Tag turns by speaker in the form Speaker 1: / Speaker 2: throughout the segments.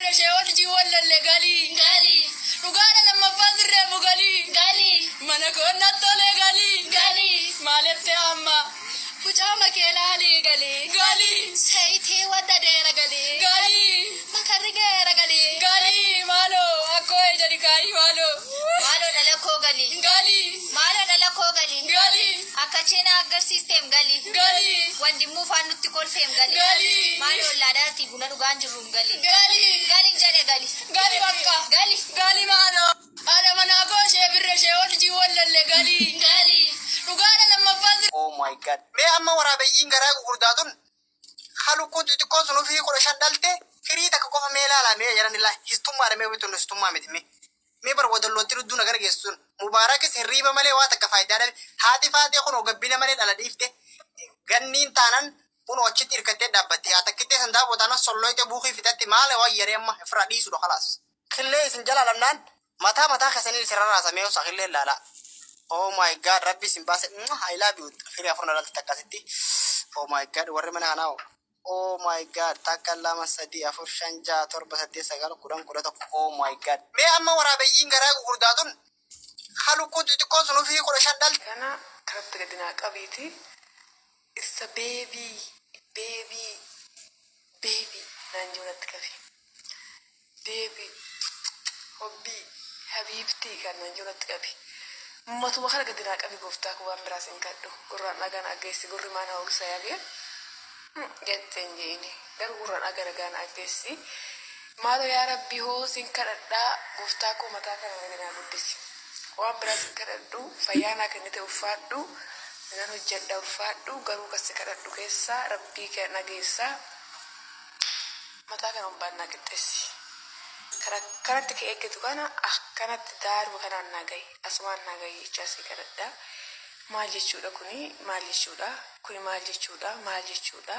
Speaker 1: Ishee hojii wallalle galii. Galii. Dhugaadha lammaffaa sirreefu galii. Galii. Mana koonnat tolee galii. Galii. Maaletti amma. Mucaa makee laalii galii. Galii. Sayitii wadda deera galii. Galii. Makarri geera galii. Galii maaloo akkoo jedhi kaayii maaloo.
Speaker 2: Maaloo dhala koo galii.
Speaker 1: Galii.
Speaker 2: Maaloo dhala koo galii.
Speaker 1: Galii.
Speaker 2: Akka cina agarsiisteem galii.
Speaker 1: Galii.
Speaker 2: Wandimmuu faan nutti kolfeem galii.
Speaker 1: Galii.
Speaker 2: Maaloo ollaadhaati buna dhugaan jirruun galii.
Speaker 1: Galii.
Speaker 2: Galii jedhe galii.
Speaker 1: Gali bakka.
Speaker 2: Gali.
Speaker 1: Gali maaloo. Haadha manaa koo ishee birra ishee hojii wallalle galii.
Speaker 2: Galii.
Speaker 1: Dhugaadha lammaffaa
Speaker 3: Oh my God. Mee amma waraabeyyiin garaa gugurdaa tun halukkuun xixiqqoon sun ofii 15 dhalte firii takka qofa mee ilaalaa mee jedhan illaa histummaadha mee bitun histummaa miti mee. Mee bar wadallootti ludduu na gargeessu sun Mubaarakis hirriiba malee waa takka faayidaa dhabe haati faaxee kunoo gabbina malee dhala dhiifte ganniin taanan kunoo achitti irkattee dhaabbatte yaa takkittee san daaboo taanan solloyte buukii fixatti maala waan yaree amma ifirraa dhiisudha kalaas. Killee isin jalaa dhabnaan mataa mataa keessaniin isin rarraasa mee osaa killee ilaalaa. Oh my God, rabbi isin baase. Mwah, I love you. Firii afur na dhalte takka asitti. Oh my God, warri mana kanaa hoo. Oh my God, takka, lama, sadii, afur, shan, jaha, torba, saddeet, sagal, 10, 11. Oh my God. Mee amma waraabeyyiin garaa gugurdaa tun halukkuun xixiqqoon sun ofii 15 dhalte.
Speaker 4: Kana kanatti gadi naa qabiiti. Irsa baby baby baby naan jiru natti qabi. Baby hobbii habiibtii kan naan jiru natti qabi. Matuma kana gadi naa qabi gooftaa koo, waan biraas hin kadhu. Gurraan dhagaa na aggeessi, gurri maa na hogsa yaabee jetteen jeeni. Garuu gurraan dhagaa nagaa na aggeessi. Maaloo yaa rabbi hoo sin kadhadhaa, gooftaa koo, mataa kana gadi naa guddisi. Waan biraas hin kadhadhu, fayyaa naa kennite ulfaadhu, nan hojjedha ulfaadhu, garuu kan si kadhadhu keessaa rabbii kee nageessaa mataa kana hubbaan naa qixxeessi. Kan akkanatti ka eeggatu kana akkanatti daaruma kanaan naa gahi, asumaan naa gahi jechaa si kadhadha. Maal jechuudha kuni? Maal jechuudha kuni? Maal jechuudha? Maal jechuudha?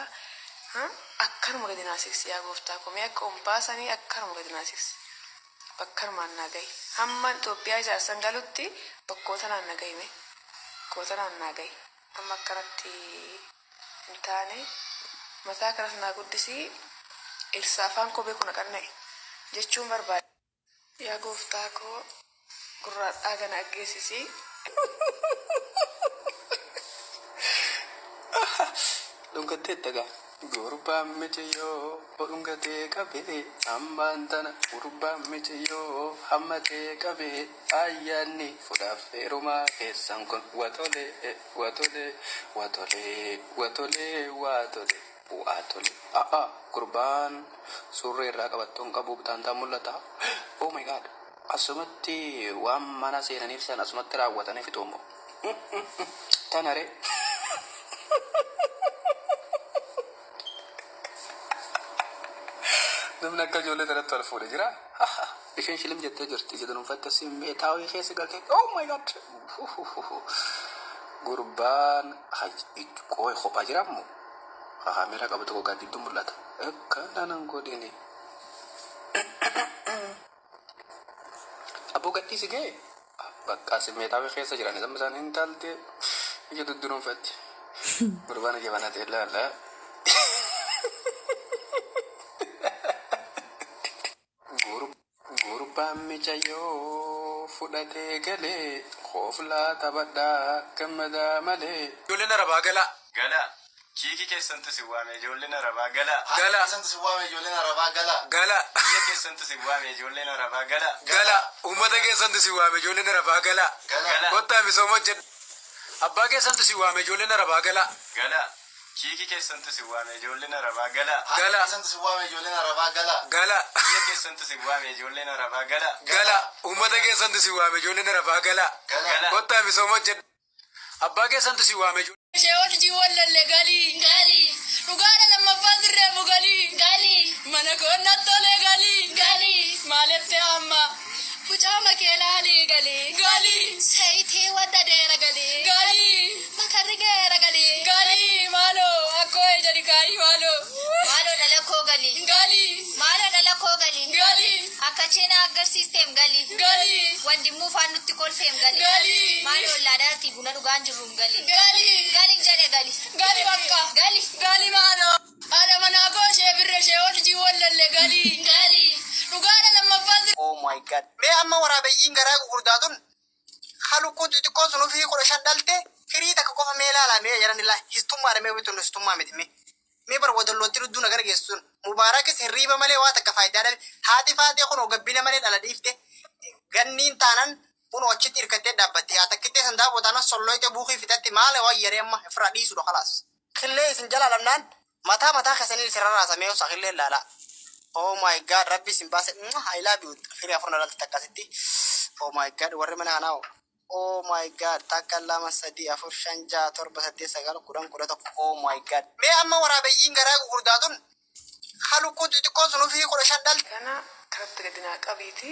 Speaker 4: Akkanuma gadi naa siksi yaa gooftaa koo, mee akka umbaasanii akkanuma gadi naa siksi. Bakkanumaan naa gahi. Hamma Itoophiyaa ijaarsan galutti bakkoota naan na gahi mee. Bakkoota naan naa gahi. Amma akkanatti hin taane, mataa kanas naa guddisii, irsa afaan koo beeku na qanna'e jechuun barbaade. Yaa gooftaa koo gurraadhaa gana aggeessisii.
Speaker 5: Dhungatteetta gaa. Gurbaan miciyyoo dhungatee qabee ammaan tana, gurbaan miciyyoo hammatee qabee, ayyaanni fudhaaf heerumaa keessan kun watolee watolee watolee watolee waatolee waatolee. A'a, gurbaan surree irraa qabattoon qabu bitaantaa mul'ata. Oh my God, asumatti waan mana seenaniif san asumatti raawwatanii fixuumoo tanaree. Namni akka ijoollee tanatti wal fuudhe jira. Isheen shilim jettee jirti. Ija dunuunfatte simmeetaawii keessa galtee. Oh my God. Gurbaan qooyi kophaa jira ammoo. Kaameeraa qabu tokko gaaddiddu mul'ata. Akkana nan godhini. Aboo gadhiisi ga'e. Bakka simmeetaawii keessa jiran isaan isaan hin talte ija duddunuunfatti. Gurbaan ija banatee ilaala. Gurbaan micayyoo fudhatee galee kooflaa taphadhaa gammadaa malee.
Speaker 6: Ijoolleen Arabaa galaa.
Speaker 7: Galaa. Chiikii keessantu si waame, ijoolleen Arabaa galaa.
Speaker 6: Galaa.
Speaker 8: Keessantu si waame, ijoolleen Arabaa galaa.
Speaker 6: Galaa.
Speaker 7: Biyya keessantu si waame, ijoolleen Arabaa galaa.
Speaker 6: Galaa. Uummata keessantu si waame, ijoolleen Arabaa galaa.
Speaker 7: Galaa.
Speaker 6: Kottaa misooma hojjedha. Abbaa keessantu si waame, ijoolleen Arabaa galaa.
Speaker 7: Galaa. Chiikii keessantu si waame, ijoolleen Arabaa galaa.
Speaker 6: Galaa.
Speaker 8: Keessantu si waame, ijoolleen Arabaa galaa.
Speaker 6: Galaa.
Speaker 7: Biyya keessantu si waame, ijoolleen Arabaa galaa.
Speaker 6: Galaa. Uummata keessantu si waame, ijoolleen Arabaa galaa.
Speaker 7: Galaa.
Speaker 6: Kottaa misooma hojjedha. Abbaa keessantu si waame.
Speaker 1: Ishee hojii wallalle galii.
Speaker 2: Galii.
Speaker 1: Dhugaadha lammaffaa sirreefu galii.
Speaker 2: Galii.
Speaker 1: Mana koonnat tolee galii.
Speaker 2: Galii.
Speaker 1: Maaletti amma. Mucaa makee laalii galii. Galii.
Speaker 2: Sayitii wadda deera galii.
Speaker 1: Galii.
Speaker 2: Makarri geera galii.
Speaker 1: Galii maaloo akkoo jedhi kaayii maaloo.
Speaker 2: Maaloo dhala koo galii.
Speaker 1: Galii.
Speaker 2: Maaloo dhala koo galii.
Speaker 1: Galii.
Speaker 2: Akka cina agarsiisteem galii.
Speaker 1: Galii.
Speaker 2: Wandimmuu faan nutti kolfeem galii.
Speaker 1: Galii.
Speaker 2: Maaloo ollaadhaati buna dhugaan jirruun galii.
Speaker 1: Galii.
Speaker 2: Galii jedhe gali.
Speaker 1: Gali bakka.
Speaker 2: Gali.
Speaker 1: Gali maaloo. Haadha manaa koo ishee birra ishee hojii wallalle galii.
Speaker 2: Galii.
Speaker 3: Amma waraabeyyiin garaa gugurdaa tun halukkuun xixiqqoon sun ofii 15 dhalte firii takka qofa mee ilaalaa mee jedhan illaa histummaadha mee tun histummaa miti mee. Mee bar wadallootti ludduu nagara geessu sun Mubaarakis hirriiba malee waa takka faayidaa dhabe haati faaxee kunoo gabbina malee dhala dhiifte ganniin taanan kunoo achitti irkattee dhaabbatte haa takkittee san daaboo taanan solloyte buukii fixatti maala waan yaree amma ifirraa dhiisudha kalaas. Killee isin jalaa dhabnaan mataa mataa keessaniin isin rarraasa mee osaa killee laalaa. Oh my god rabbi isin baase. I love you firii afur na dhalte takka asitti. Oh my god warri mana kanaa hoo. Oh my god takka 2 3 4 5 6 7 8 9 10 11 oh my god. Mee amma waraabeyyiin garaa gugurdaa tun ha lukkuun xixiqqoon sun ufii 15 dhalte.
Speaker 4: Kana kanatti gadi naa qabiiti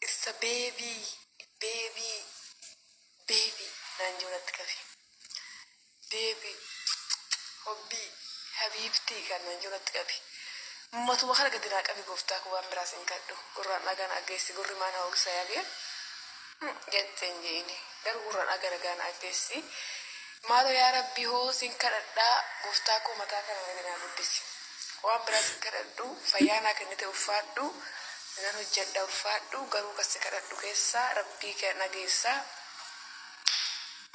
Speaker 4: It's a baby baby baby naan jiru natti kafi baby hobbii habiibtii kan naan jiru natti qabi matuma kana gadi naa qabi gooftaa koo waan biraas hin kadhu gurraan dhagaa na aggeessi gurri maa na hogsa yaabee jette hin je'ini garuu gurraan dhagaa nagaa na aggeessi maaloo yaa rabbii hoo sin kadhadhaa gooftaa koo mataa kana gadi naa guddisi waan biraas hin kadhadhu fayyaa naa kennite ulfaadhu nan hojjedha ulfaadhu garuu kan si kadhadhu keessaa rabbii kee nageessaa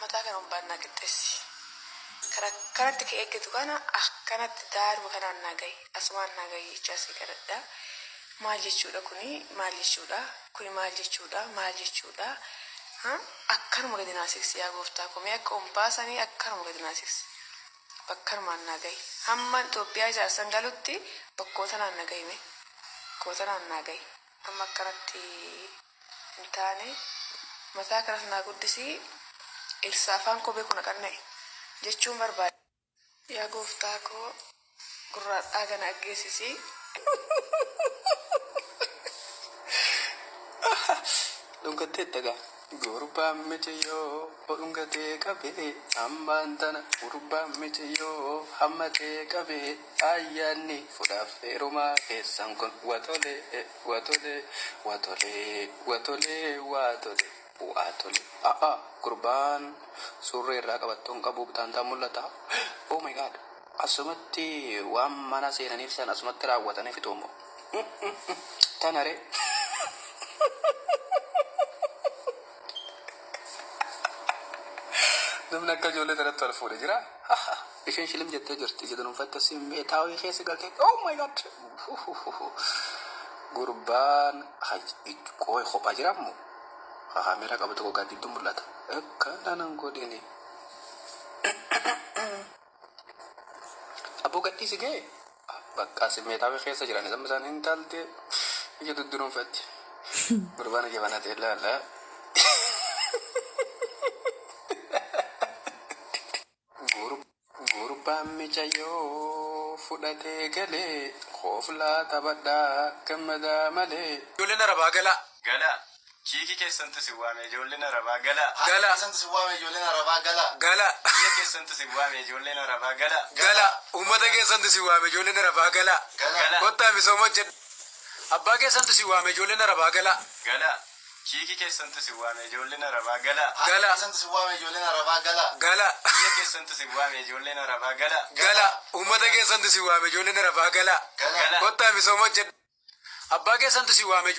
Speaker 4: mataa kana umbaan naa qixxeessi kan akkanatti kee eeggatu kana akkanatti daaruma kanaan naa gahi asumaan naa gahi jechaa si kadhadha maal jechuudha kuni maal jechuudha kuni maal jechuudha maal jechuudha ha akkanuma gadi naa siksi yaa gooftaa koo mee akka umbaa sanii akkanuma gadi naa siksi bakkanumaan naa gahi hamma Itoophiyaa ijaarsan galutti bakkoota naan na gahi mee bakkoota naan naa gahi amma akkanatti hin taane mataa kanas naa guddisi Elsa afaan koo beeku na qanna'e jechuun barbaade. Yaa gooftaa koo gurraadhaa gana aggeessisi.
Speaker 5: Dhungatteetta gaa. Gurbaan miciyyoo dhungatee qabee ammaan tana gurbaan miciyyoo hammatee qabee ayyaanni fudhaaf heerumaa keessan kun watolee watolee watolee watolee waatolee waatolee a'a gurbaan surree irraa qabattoon qabu bitaantaa mul'ata oh my god asumatti waan mana seenaniif san asumatti raawwatanii fixuumoo tana ree. Namni akka ijoollee tanatti wal fuudhe jira. Isheen shilim jettee jirti. Ija dunuunfatte simmeetaawii keessa galtee. Oh my god. Gurbaan qooyi kophaa jira ammoo. Kaameeraa qabu tokko gaaddidduun mul'ata. Akkana nan godhini. Abboo gadhiisi ga'e. Bakka simmeetaawii keessa jiran isaan isaan hin taalte ija duddunuunfatti. Gurbaan ija banatee ilaala. Gurbaan micayyoo fudhatee galee kooflaa taphadhaa gammadaa malee.
Speaker 6: Ijoolleen Arabaa galaa.
Speaker 7: Galaa. Chiikii keessantu isin waame ijoolleen Arabaa galaa.
Speaker 6: Galaa.
Speaker 8: Keessantu isin waame ijoolleen Arabaa galaa.
Speaker 6: Galaa.
Speaker 7: Biyya keessantu isin waame ijoolleen Arabaa galaa.
Speaker 6: Galaa. Uummata keessantu isin waame ijoolleen Arabaa galaa.
Speaker 7: Galaa.
Speaker 6: Kottaa misooma hojjedha. Abbaa keessantu isin waame ijoolleen Arabaa galaa.
Speaker 7: Galaa. Chiikii keessantu isin waame ijoolleen Arabaa galaa.
Speaker 6: Galaa.
Speaker 8: Keessantu isin waame ijoolleen Arabaa galaa.
Speaker 6: Galaa.
Speaker 7: Biyya keessantu isin waame ijoolleen Arabaa galaa.
Speaker 6: Galaa. Uummata keessantu isin waame ijoolleen Arabaa galaa.
Speaker 7: Galaa.
Speaker 6: Kottaa misooma hojjedha. Abbaa keessantu isin waame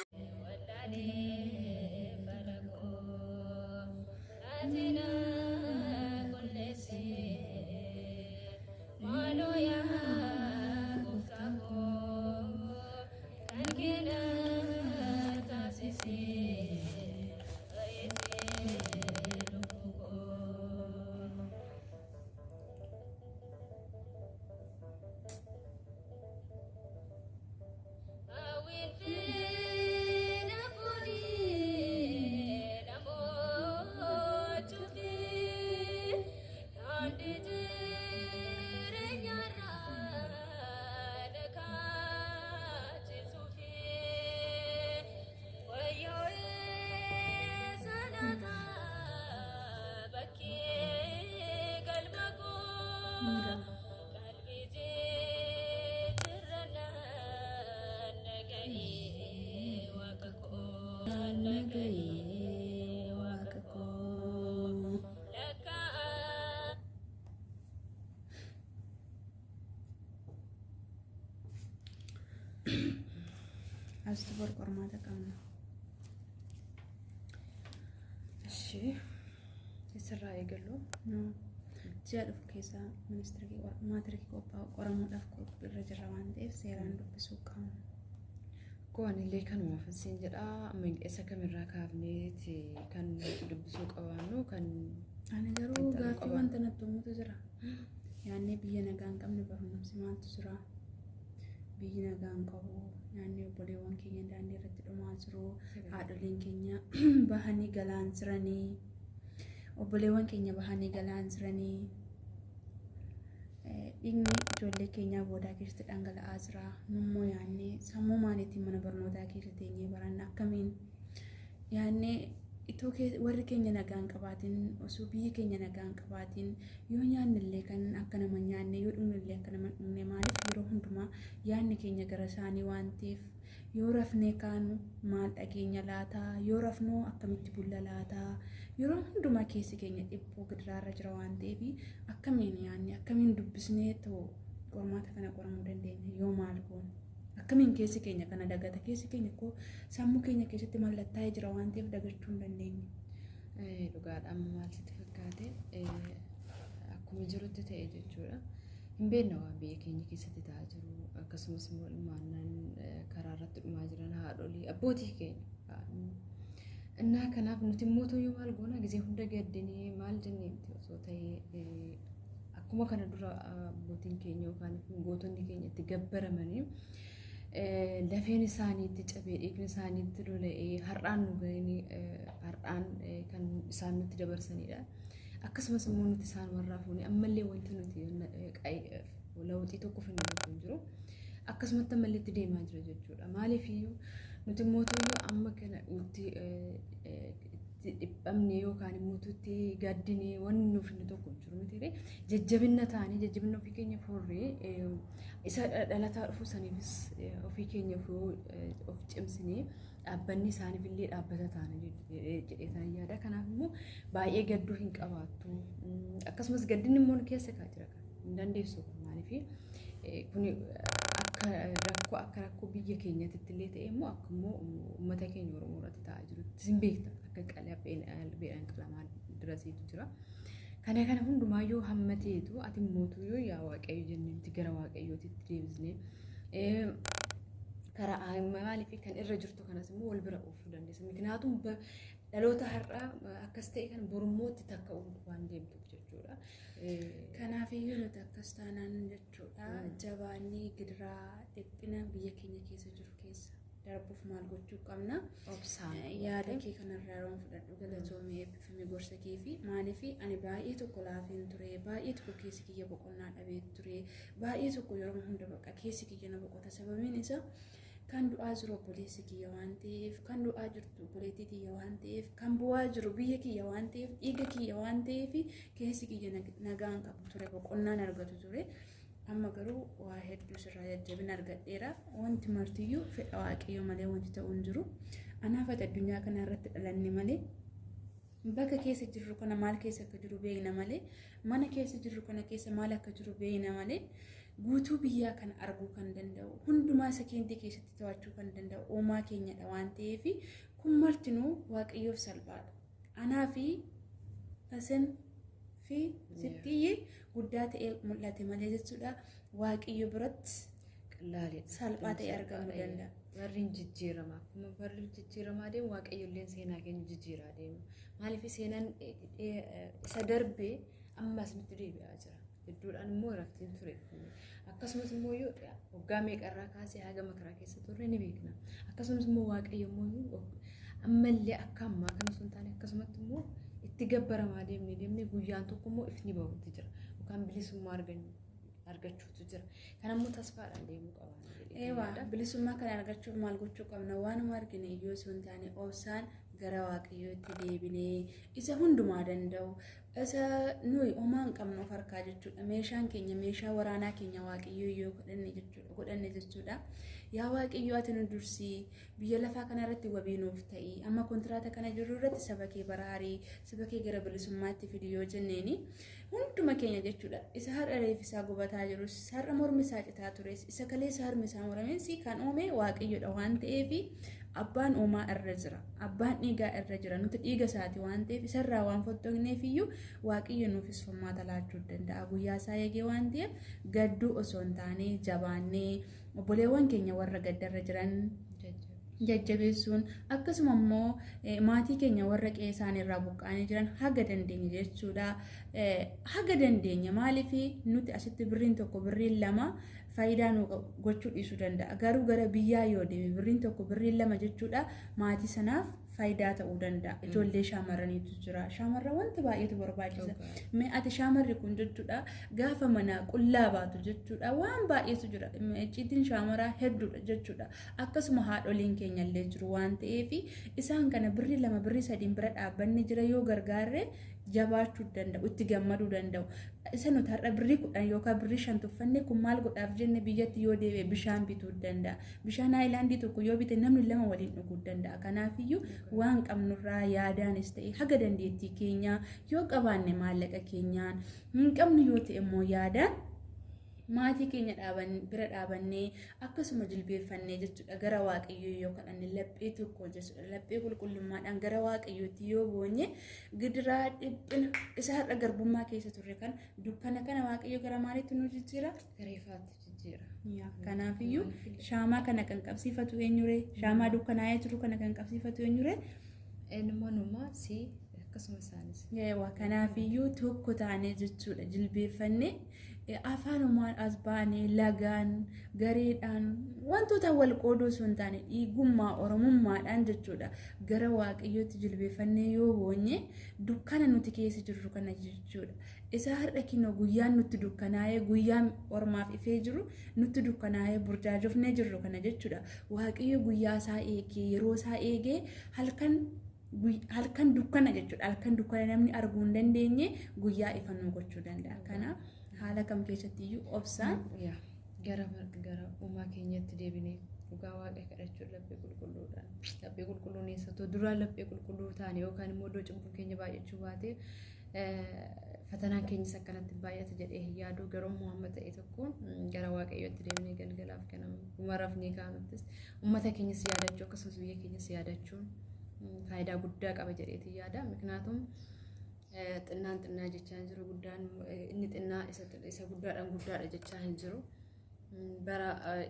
Speaker 9: As bor qormaata qabna.
Speaker 4: Ishee eessarraa eegallu?
Speaker 9: Ji'a dhufu keessa ministeera maatirikii qophaa'u qoramuudhaaf qophiirra jirra waan ta'eef seeraan dubbisuu qabna.
Speaker 4: Koo anillee kanuma siin jedha. Amma isa kamirraa kaafneeti kan nuti dubbisuu qabaannu kan
Speaker 9: Ani garuu
Speaker 4: xiinxaluu
Speaker 9: gaaffii
Speaker 4: qabaannu.
Speaker 9: wanta natti uumutu jira. Yaannee biyya nagaa hin qabne barumsi maaltu jira? Biyyi nagaa hin qabu. Yaannee obboleewwan keenya daandii irratti dhumaa jiru. Haadholiin keenya bahanii galaan jiranii. Obboleewwan keenya bahanii galaan jiranii. Dhiigni ijoollee keenyaa boodaa keessatti dhangala'aa jira. Nummoo yaannee sammuu maaliitiin mana barnootaa keessa teenyee baranna akkamiin yaannee itoo warri keenya nagaa hin qabaatin, osoo biyyi keenya nagaa hin qabaatin, yoo nyaanne illee kan akka nama hin nyaanne, yoo dhugne illee akka nama hin dhugne, maaliif yeroo hundumaa yaadni keenya gara isaanii waan ta'eef, yoo rafnee kaanu maal dhageenya laataa, yoo rafnoo akkamitti bulla laataa, yeroo hundumaa keessi keenya dhiphuu gidiraarra jira waan ta'eef, akkamiin yaadne, akkamiin dubbisnee ta'u qormaata kana qoramuu dandeenya, yoo maal goone? Akkamiin keessi keenya kana dagata? Keessi keenya koo sammuu keenya keessatti mallattaa'ee jira waan ta'eef dagachuu hin dandeenye.
Speaker 4: Dhugaadha. Amma maal sitti fakkaate, akkuma jirutti ta'e jechuudha. Hin beekna waan biyya keenya keessatti ta'aa jiru, akkasumas immoo ilmaannaan karaa irratti dhumaa jiran, haadholii abbootii keenya. Innaa kanaaf nuti immoo tuyyuu maal goona, gizee hunda gaddinee maal jennee miti osoo ta'ee, akkuma kana dura abbootiin keenya yookaan gootonni keenya itti gabbaramanii, lafeen isaanii itti cabee, dhiigni isaanii itti lola'ee har'aan nu gahanii, har'aan kan isaan nutti dabarsanidha. Akkasumas immoo nuti isaan warraa fuunee ammallee wanti nuti lawuxii tokko finne hin jiru. Akkasumatti ammallee itti deemaa jira jechuudha. Maaliif iyyuu nuti immoo tuyyuu amma kana nutti itti dhiphamne yookaan immoo itti gaddinee wanni nuuf inni tokko hin jiru miti, jajjabina taanee, jajjabina ofii keenya horree, isa dhalataa dhufu saniifis ofii keenya of cimsinee dhaabbanni isaaniif illee dhaabbata taana jedhee tan yaada. Kanaaf immoo baay'ee gadduu hin qabaattu. Akkasumas gaddinni immoo keessa kaa jira kan hin dandeessu, maaliif kun akka rakkoo, akka rakkoo biyya keenyatti illee ta'e immoo akka immoo uummata keenya Oromoo irratti ta'aa jirutti sin beekta, akka qalbeedhaan qalamaa dirasiitu jira. Kana kana hundumaayyuu hammateetu ati mootuyyuu yaa Waaqayyo jenneemti gara Waaqayyootitti deebisnee karaa maaliif kan irra jirtu kanas immoo wal bira oofuu dandeessa. Miknaatum dhaloota har'aa akkas ta'e kan borumootti takka waan deemtuuf jechuudha.
Speaker 9: Kanaafiyyuu nuti akkas taanaan jechuudha, jabaannee gidiraa dhiphina biyya keenya keessa jiru keessa darbuuf maal gochuu qabna?
Speaker 4: Obsaan.
Speaker 9: Yaada kee kanarraa yeroon fudhadhu, galatoomee, eebbifame gorsa kee fi maaliif ani baay'ee tokko laafeen ture, baay'ee tokko keessi kiyya boqonnaa dhabee ture, baay'ee tokko yeroo hunda baqa keessi kiyya na boqota, sababiin isaa kan du'aa jiru obboleessi kiyya waan ta'eef, kan du'aa jirtu obboleettii kiyya waan ta'eef, kan bu'aa jiru biyya kiyya waan ta'eef, dhiiga kiyya waan ta'eef, keessi kiyya nagaan qabu ture, boqonnaan argatu ture. Amma garuu waa hedduu sirraa jajjabina argadheera. Wanti martiyyuu fedha Waaqayyoo malee wanti ta'u hin jiru. Anaaf ati addunyaa kana irratti dhalanne malee, bakka keessa jirru kana maal keessa akka jiru beekna malee, mana keessa jirru kana keessa maal akka jiru beekna malee, guutuu biyyaa kana arguu kan danda'u, hundumaa sekeendii keessatti to'achuu kan danda'u uumaa keenyadha waan ta'eef, kun martinuu Waaqayyoof salphaadha. Anaa fi isin fi sittiyyi guddaa ta'ee mul'ate malee jechuudha, Waaqayyo biratti
Speaker 4: Qallaalidha.
Speaker 9: salphaa ta'ee argamuu danda'a.
Speaker 4: Barri hin jijjiirama. Akkuma barri jijjiiramaa deemu, Waaqayyo illee seenaa keenya jijjiiraa deema. Maaliif seenaan isa darbee ammas nutti deebi'aa jira. Hedduudhaan immoo raftiin ture. Akkasumas immoo yoo waggaa meeqarraa kaasee haga makaraa keessa turre ni beekna. Akkasumas immoo Waaqayyo immoo ammallee akka ammaa kana osoo hin taane, akkasumatti immoo itti gabbaramaa deemnee deemnee guyyaan tokko immoo ifni bahuutu jira. Yookaan bilisummaa argachuutu jira. Kanammoo tasfaadhaan deemuu qaba.
Speaker 9: Eewaa, bilisummaa kana argachuuf maal gochuu qabna? Waanuma argine iyyuu osoo hin taane, obsaan gara Waaqayyootti deebinee, isa hundumaa danda'u, isa nuyi homaa hin qabnu of harkaa jechuudha. Meeshaan keenya, meeshaa waraanaa keenya Waaqayyoo yoo godhanne jechuudha, godhanne jechuudha. Yaa Waaqayyoo, ati nu dursii, biyya lafaa kana irratti wabii nuuf ta'i. Amma kontiraata kana jirru irratti saba kee baraarii, saba kee gara bilisummaatti fidi yoo jenneeni, hunduma keenya jechuudha. Isa har'a reeffi isaa gubataa jirus, har'a mormi isaa citaa tures, isa kaleessa harmi isaa murames kan uume Waaqayyoodha waan ta'eef, Abbaan uumaa irra jira. Abbaan dhiigaa irra jira. Nuti dhiiga isaati waan ta'eef isarraa waan fottoqneef iyyuu Waaqayyo nuufis furmaata laachuu danda'a. Guyyaa isaa eegee waan ta'eef gadduu osoo hin taane jabaannee obboleewwan keenya warra gaddarra jiran jajjabeessuun akkasuma immoo maatii keenya warra qe'ee isaanii irraa buqqa'anii jiran haga dandeenye jechuudha. Haga dandeenye maaliif nuti asitti birriin tokko birriin lama faayidaa nu gochuu dhiisuu danda'a. Garuu gara biyyaa yoo deeme birriin tokko birriin lama jechuudha maatii sanaaf faayidaa ta'uu danda'a. Ijoollee shaamarraniitu jira. Shaamarran wanta baay'eetu barbaachisa. Mee ati shaamarri kun jechuudha gaafa manaa qullaa baatu jechuudha waan baay'eetu jira. Icciitiin shaamaraa hedduudha jechuudha. Akkasuma haadholiin keenya illee jiru waan ta'eef isaan kana birrii lama birrii sadiin bira dhaabbanni jira yoo gargaarre jabaachuu danda'u itti gammaduu danda'u. Isa nuti har'a birrii 10 yookaan birrii 5 tuffanne kun maal godhaaf jenne biyyatti yoo deebi'e bishaan bituu danda'a. Bishaan haayilaandii tokko yoo bite namni lama waliin dhuguu danda'a. Kanaafiyyuu waan qabnurraa yaadaanis ta'e haga dandeettii keenyaa yoo qabaanne maallaqa keenyaan hin qabnu yoo ta'e immoo yaadaan maatii keenya dhaaban bira dhaabannee akkasuma jilbeeffannee jechuudha gara waaqayyoo yoo kadhanne laphee tokko jechuudha laphee qulqullummaadhaan gara waaqayyootti yoo boonye gidiraa dhiphina isa har'a garbummaa keessa turre kan dukkana kana waaqayyo gara maaliitti nu jijjiira?
Speaker 1: Gara ifaatti jijjiira.
Speaker 9: Yaa, Kanaafiyyuu shaamaa kana kan qabsiifatu eenyuree? Shaamaa dukkanaa'ee jiru kana kan qabsiifatu eenyuree?
Speaker 1: Eenyummaa numaa si akkasuma isaanis.
Speaker 9: Eewa kanaafiyyuu tokko taanee jechuudha jilbeeffannee afaanumaan as baanee lagaan gareedhaan wantoota wal qooduu osoo hin taane dhiigummaa oromummaadhaan jechuudha gara waaqayyootti jilbeeffannee yoo boonye dukkana nuti keessa jirru kana jechuudha isa har'a kinoo guyyaan nutti dukkanaa'ee guyyaan ormaaf ifee jiru nutti dukkanaa'ee burjaajofnee jirru kana jechuudha waaqayyo guyyaa isaa eegee yeroo isaa eegee halkan halkan dukkana jechuudha. Halkan dukkana namni arguu hin dandeenye guyyaa ifa nuu gochuu danda'a. Kanaaf haala kam keessatti iyyuu obsaan
Speaker 1: Yaa, gara gara uumaa keenyatti deebinee dhugaa waaqa kadhachuun laphee qulqulluudhaan laphee qulqulluun eessattuu duraan laphee qulqulluu taane yookaan immoo iddoo cubbuun keenya baay'achuu baate fatanaan keenyas akkanatti baay'ata jedhee hin yaadu garuu immoo hamma ta'e tokkoon gara waaqayyootti deebinee galgalaaf ganama dhuma rafnee kaanuttis uummata keenyas yaadachuu akkasumas biyya keenyas yaadachuun faayidaa guddaa qaba jedheetiin yaada. Miknaatum xinnaan xinnaa jechaa hin jiru guddaan inni xinnaa isa guddaadhaan guddaadha jechaa hin jiru. Bara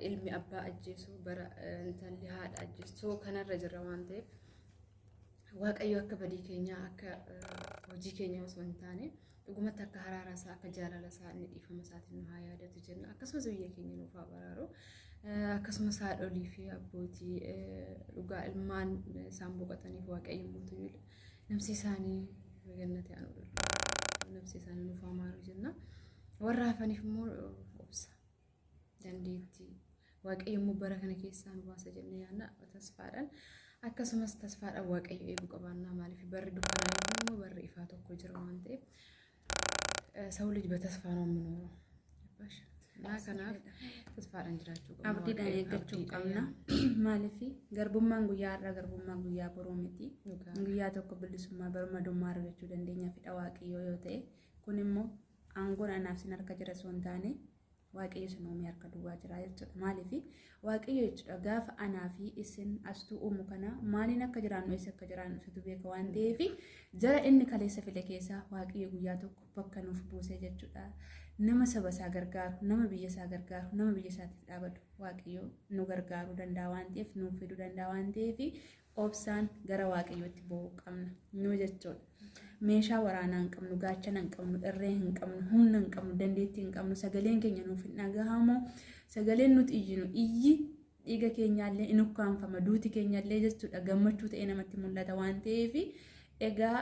Speaker 1: ilmi abbaa ajjeesu bara intalli haadha ajjeesu kanarra jirra waan ta'eef Waaqayyo akka badii keenyaa akka hojii keenya osoo hin taane dhugumatti akka haraara isaa akka jaalala isaa inni dhiifama isaatiin nu haa yaadatu jenna. Akkasumas biyya keenya nuuf haa baraaru. Akkasumas haadholii fi abbootii dhugaa ilmaan isaan boqotaniif Waaqayyo mootuyyuu namsi isaanii gannati haa nu namsi isaanii nuuf haa maaru jenna. Warra hafaniif immoo obsa dandeettii Waaqayyo immoo bara kana keessaa nu baasa jennee yaadna tasfaadhaan. Akkasumas tasfaadhaan Waaqayyo eeguu qabaannaa maaliif barri dukkanaa yookaan immoo barri ifaa tokko jira waan ta'eef ሰው ልጅ በተስፋ ነው የምኖረው። ገባሽ? እና kanaaf tasfaadhaan jiraachuu qabna.
Speaker 9: Abdiidhaan
Speaker 1: Waaqayyo
Speaker 9: eeggachuu
Speaker 1: abdiidhaan
Speaker 9: qabna. Maaliif garbummaan guyyaa har'aa garbummaa guyyaa boruu miti.
Speaker 1: Dhugaa.
Speaker 9: Guyyaa tokko bilisummaa birmadummaa argachuu dandeenya fedha waaqayyoo yoo ta'e kun immoo aangoon anaaf sin harka jira osoo hin taane Waaqayyo isin uumee harka duwwaa jira jechuudha. Maaliif Waaqayyo jechuudha gaafa anaa fi isin astuu uumu kana maaliin akka jiraannu eessa akka jiraannu isatu beeka waan ta'eef jara inni kaleessa file keessaa Waaqayyo guyyaa tokko bakka nuuf buuse jechuudha. Nama saba isaa gargaaru, nama biyya isaa gargaaru, nama biyya isaatiif dhaabatu Waaqayyo nu gargaaruu danda'a waan ta'eef nuuf fiduu danda'a waan ta'eef obsaan gara Waaqayyootti boo'uu qabna nu jechuudha. Meeshaa waraanaa hin qabnu, gaachana hin qabnu, irree hin qabnu, humna hin qabnu, dandeettii hin qabnu, sagaleen keenya nuuf hin dhagahamu, sagaleen nuti iyyinu iyyi dhiiga keenyaallee in ukkaanfama, duuti keenyallee jechuudha gammachuu ta'ee namatti mul'ata waan ta'eef egaa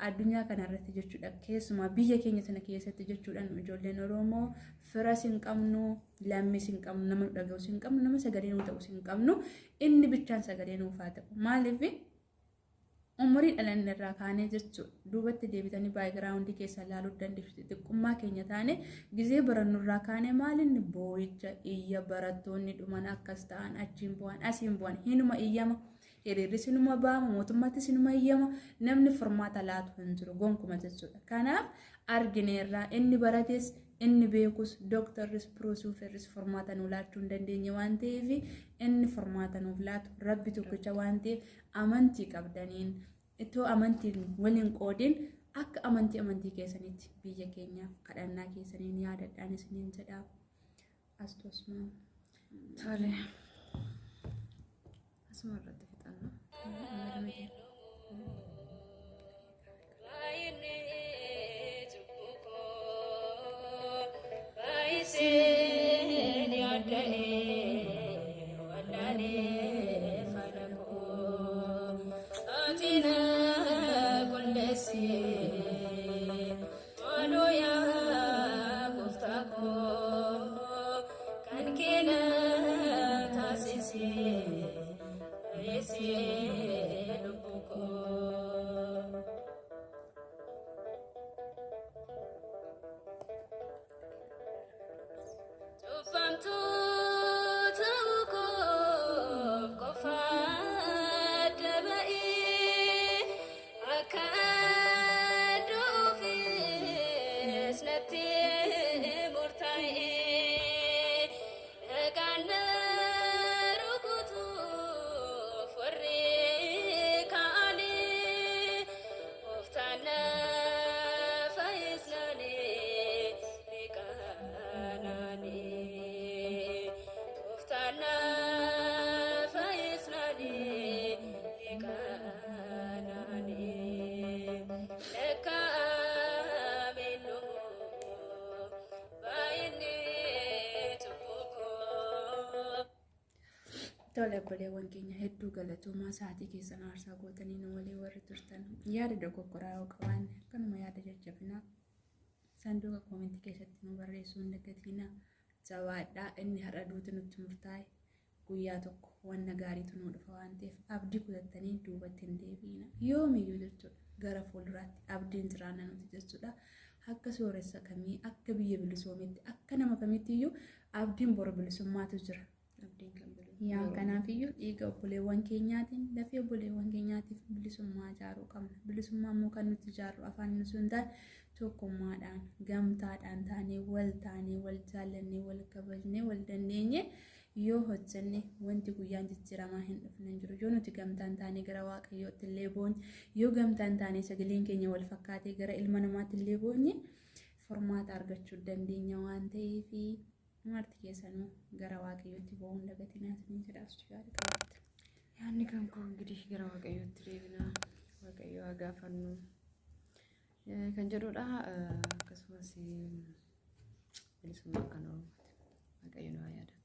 Speaker 9: addunyaa kanarratti jechuudha keessumaa biyya keenya sana keessatti jechuudha nu ijoolleen Oromoo firas hin qabnu, lammis hin qabnu, nama nu dhaga'us hin qabnu, nama sagalee nuu ta'us hin qabnu, inni bichaan sagalee nuuf haa ta'u. Maaliif umurii dhalanne irraa kaanee jechuudha duubatti deebitanii baayigiraawundii keessa ilaaluu dandeessu xixiqqummaa keenya taane gizee barannu irraa kaanee maalinni boo'icha iyya barattoonni dhuman akkas ta'an achiin bu'an asiin bu'an hinuma iyyama hiriirri sinuma ba'ama mootummaatti sinuma iyyama namni furmaata laatu hin jiru gonkuma jechuudha. Kanaaf argineerraa inni barates Inni beekus dooktarris piroosuuferris furmaata nuu laachuu hin dandeenye waan ta'eef, inni furmaata nuuf laatu Rabbi tokkicha waan ta'eef, amantii qabdaniin itoo amantiin waliin qoodin akka amantii amantii keessanitti biyya keenyaaf kadhannaa keessaniin yaadadhaan isiniin jedha. Astoosmaan.
Speaker 10: Tole. Asuma irratti fixanna.
Speaker 9: Tole, obboleewwan keenya, hedduu galatoomaa. Sa'aatii keessan aarsaa gootanii nu walii warri turtan, yaada dogoggoraa yoo qabaanne akkanuma yaada jajjabinaa saanduqa koomentii keessatti nu barreessuu hin dagatinaa. Jabaadhaa. Inni har'a duuti nutti murtaa'e guyyaa tokko wanna gaariitu nu dhufa waan ta'eef, abdii kutattanii duubatti hin deebi'ina yoomiyyuu jechuudha. Gara fuulduraatti abdiin jiraanna nuti jechuudha. Akka sooressa kamii, akka biyya bilisoometti, akka nama kamitti iyyuu abdiin boru bilisummaatu jira. Yaa, kanaafiyyuu dhiiga obboleewwan keenyaatiin, lafee obboleewwan keenyaatiif bilisummaa ijaaruu qabna. Bilisummaa immoo kan nuti ijaarru afaan nuti hin taane, tokkummaadhaan, gamtaadhaan taanee, wal taanee, wal jaallannee, wal kabajnee, wal dandeenye yoo hojjenne wanti guyyaan jijjiiramaa hin dhufne hin jiru. Yoo nuti gamtaan taanee gara Waaqayyootti illee boonye, yoo gamtaan taanee sagaleen keenya wal fakkaatee gara ilma namaatti illee boonye, furmaata argachuu dandeenya waan ta'eef, marti keessanuu gara Waaqayyootti bo'uun dagatinaa isiniin jedha. As yaada qabatte.
Speaker 10: Yaadni kan koo እንግዲህ gara Waaqayyootti deebinaa, Waaqayyo haa gaafannu kan jedhudha. Akkasumas bilisummaa kan Oromooti. Waaqayyo nu haa yaadatu.